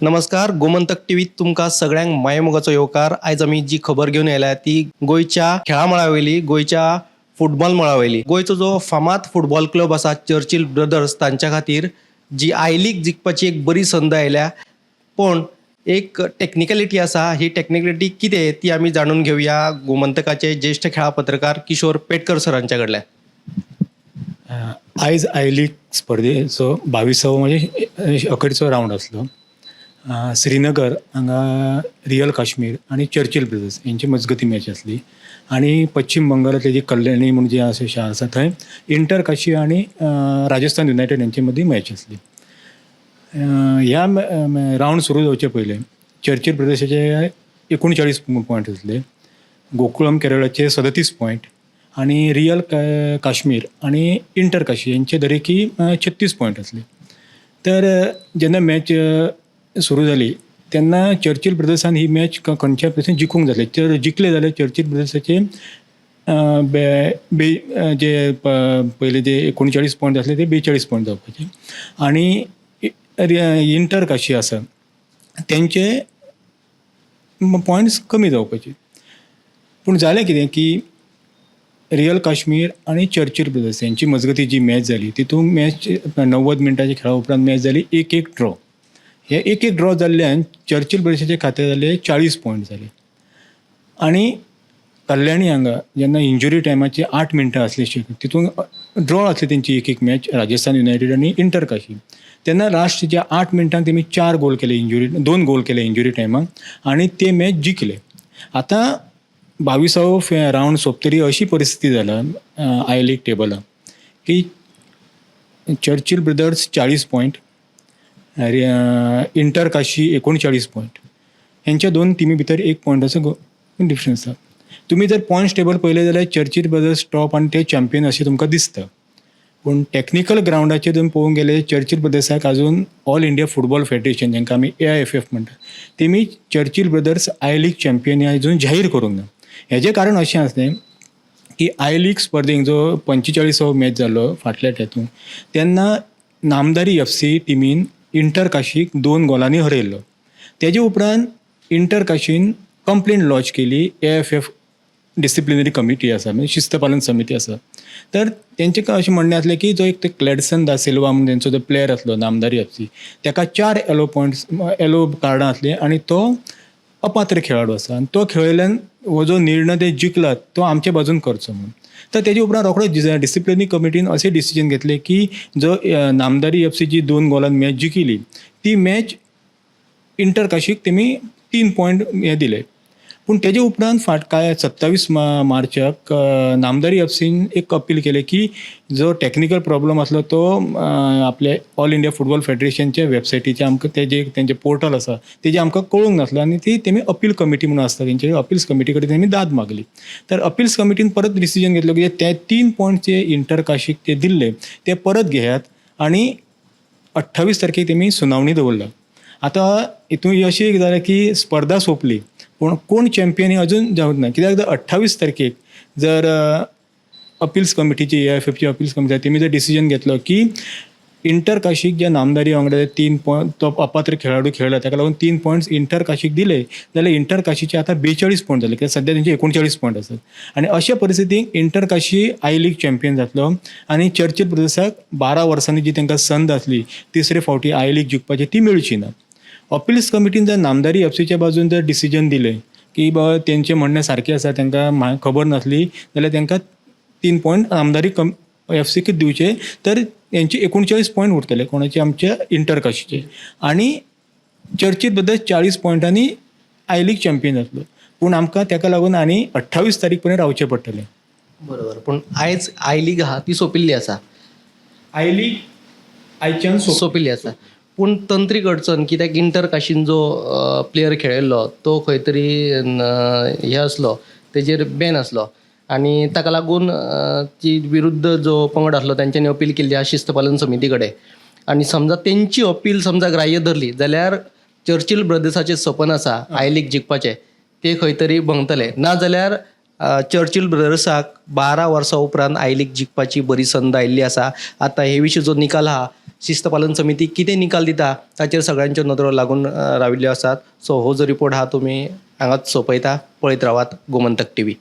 नमस्कार, गोमंतक टीव्हीत तुमकां सगळ्यांक मायेमोगाचो येवकार. आयज आमी जी खबर घेवन आयल्या ती गोंयच्या खेळा मळा वयली, गोंयच्या फुटबॉल मळा वयली. गोंयचो जो फामाद फुटबॉल क्लब आसा चर्चिल ब्रदर्स, तांच्या खातीर जी I league जिखपाची एक बरी संद आयल्या. पूण एक टॅक्निकलिटी आसा. ही टॅक्निकलिटी कितें ती आमी जाणून घेवया गोमंतकाचे ज्येश्ठ खेळा पत्रकार किशोर पेटकर सरांच्या कडल्यान. आयज I league स्पर्धेचो 22वो म्हणजे अखेरचो रावंड आसलो. श्रीनगर हांगा रियल काश्मीर आनी चर्चिल ब्रदर्स हेंचे मजगती मॅच आसली आनी पश्चीम बंगालांतली जी कल्याणी म्हूण जी आसा शार आसा, थंय इंटर काशी आनी राजस्थान युनायटेड हेंचे मदीं मॅच आसली. ह्या रावंड सुरू जावचे पयलें चर्चिल ब्रदर्साचे 39 पॉयंट आसले, गोकुळम केरळाचे 37 पॉयंट आनी रियल काश्मीर आनी इंटर काशी यांचे दरेकी 36 पॉयंट आसले. तर जेन्ना मॅच सुरू जाली तेन्ना चर्चिल ब्रदर्सान ही मॅच खंयच्या पसून जिखूंक जाले. तर जिखले जाल्यार चर्चिल ब्रदर्साचे बे बे जे पयले जे 39 पॉयंट आसले ते 42 पॉयंट जावपाचे आनी इंटर काशी आसा तेंचे पॉयंट्स कमी जावपाचे. पूण जालें कितें की रियल काश्मीर आनी चर्चिल ब्रदर्स हेंची मजगती जी मॅच जाली तितून मॅच 90 मिनटाच्या खेळा उपरांत मॅच जाली 1-1 ड्रॉ. हे 1-1 ड्रॉ जाल्ल्यान चर्चिल ब्रदर्साचे खातें जाले 40 पॉयंट जाले आनी कल्याणी हांगा जेन्ना इंजुरी टायमाची 8 मिनटां आसली, तितून ड्रॉ आसली तेंची 1-1 मॅच राजस्थान युनायटेड आनी इंटर काशी, तेन्ना लास्ट ज्या 8 मिनटांक तेमी 4 गोल केले इंजुरी, 2 गोल केले इंजुरी टायमाक आनी ते मॅच जिखले. आतां 22वो रावंड सोंपतरी अशी परिस्थिती जाला I league टेबलाक की चर्चिल ब्रदर्स 40 पॉयंट, इंटर काशी 39 पॉयंट. हेंच्या दोन टिमी भितर एक पॉयंटाचो डिफरन्स आसा. तुमी जर पॉयंट्स टेबल पळयलें जाल्यार चर्चिल ब्रदर्स टॉप आनी ते चॅम्पियन अशें तुमकां दिसता. पूण टॅक्निकल ग्रावंडाचेर तुमी पळोवंक गेले, चर्चिल ब्रदर्साक अजून ऑल इंडिया फुटबॉल फेडरेशन, जांकां आमी एआयएफएफ म्हणटा, तेमी Churchill brothers I league champion हें अजून जाहीर करूंक ना. हेजें कारण अशें आसलें की I league स्पर्धेक जो 45वो मॅच जालो फाटल्या तेतून, तेन्ना नामदारी एफसी टिमीन इंटर काशीक 2 गोलांनी हरयल्लो. तेजे उपरांत इंटर काशीन कंप्लेन लॉन्च केली. एआयएफएफ डिसिप्लिनरी कमिटी आसा, म्हणजे शिस्तपालन समिती आसा, तर तेंचें अशें म्हणणें आसलें की जो एक क्लॅडसन दा सिल्वा म्हणून तेंचो जो प्लेयर आसलो नामदारी एफसी, तेका 4 येलो पॉयंट्स, येलो कार्डां आसलीं आनी तो अपात्र खेळाडू आसा आनी तो खेळयल्ल्यान हो जो निर्णय ते जिखलात तो आमचे बाजून करचो म्हणून. तर तेजे उपरांत रोखडो डिसिप्लिनरी कमिटीन अशें डिसिजन घेतलें की जो नामदारी एफसी जी 2 गोलान मॅच जिखिली ती मॅच इंटर काशीक तेमी 3 पॉयंट हे दिले. पूण तेजे उपरांत फाट कांय 27 मार्चाक नामदारी एफसीन एक अपील केलें की जो टॅक्निकल प्रॉब्लम आसलो तो आपले ऑल इंडिया फुटबॉल फेडरेशनच्या वेबसायटीचे आमकां तेजे तेंचें पोर्टल आसा तेजें आमकां कळूंक नासलो आनी ती तेमी अपील कमिटी म्हणून आसता तेंचे अपील्स कमिटी कडेन तेमी दाद मागली. तर अपील्स कमिटीन परत डिसिजन घेतलो की ते 3 पॉयंट जे इंटर काशीक ते दिल्ले ते परत घेयात आनी 28 तारखेक तेमी सुनावणी दवरला. आतां हितून अशी एक जालें की स्पर्धा सोंपली पूण कोण चॅम्पियन हें अजून जावंक ना, कित्याक जर 28 तारखेक जर अपील्स कमिटीची, एआयएफएफची अपील्स कमिटी तेमी जर डिसिजन घेतलो की इंटर काशीक जे नामदारी वांगडा 3 पॉयंट तो अपात्र खेळाडू खेळला ताका लागून 3 पॉयंट्स इंटर काशीक दिले जाल्यार इंटर काशीचे आतां 42 पॉयंट जाले, कित्याक सद्या तेंचे 39 पॉयंट आसात आनी अशा परिस्थितीक inter Kashi I league champion जातलो आनी चर्चिल ब्रदर्साक 12 वर्सांनी जी तांकां संद आसली तिसरे फावटी I league जिखपाची ती मेळची ना. अपील्स कमिटीन जर नामदारी एफसीच्या बाजून जर डिसिजन दिलें की बाबा तेंचें म्हणणें सारकें आसा, तांकां खबर नासली जाल्यार तांकां 3 पॉयंट नामदारी कम एफसीकच दिवचे, तर तेंचे 39 पॉयंट उरतले कोणाचे, आमच्या इंटर काशीचे, आनी Churchill brothers 40 पॉयंटांनी I league champion जातलो. पूण आमकां ताका लागून आनी 28 तारीख पर्यंत रावचें पडटलें. बरोबर, पूण आयज I league आहा ती सोंपिल्ली आसा. I league आयच्यान सोंपिल्ली आसा, पूण तंत्रीक अडचण कित्याक इंटर काशीन जो प्लेयर खेळिल्लो तो खंय तरी हे आसलो, तेजेर बॅन आसलो आनी ताका लागून ती विरुद्ध जो पंगड आसलो तेंच्यांनी अपील केल्ली आहा शिस्तपालन समिती कडेन आनी समजा तेंची अपील समजा ग्राह्य धरली जाल्यार चर्चिल ब्रदर्साचें सपन आसा I league जिखपाचें ते खंय तरी भंगतले, ना जाल्यार चर्चिल ब्रदर्साक 12 वर्सां उपरांत I league जिखपाची बरी संद आयिल्ली आसा. आतां हे विशीं जो निकाल आहा शिस्तपालन समिती कितें निकाल दिता ताचेर सगळ्यांच्यो नदरो लागून राविल्ल्यो आसात. सो हो जो रिपोर्ट आहा तुमी हांगाच सोंपयता. पळयत रावात गोमंतक टीव्ही.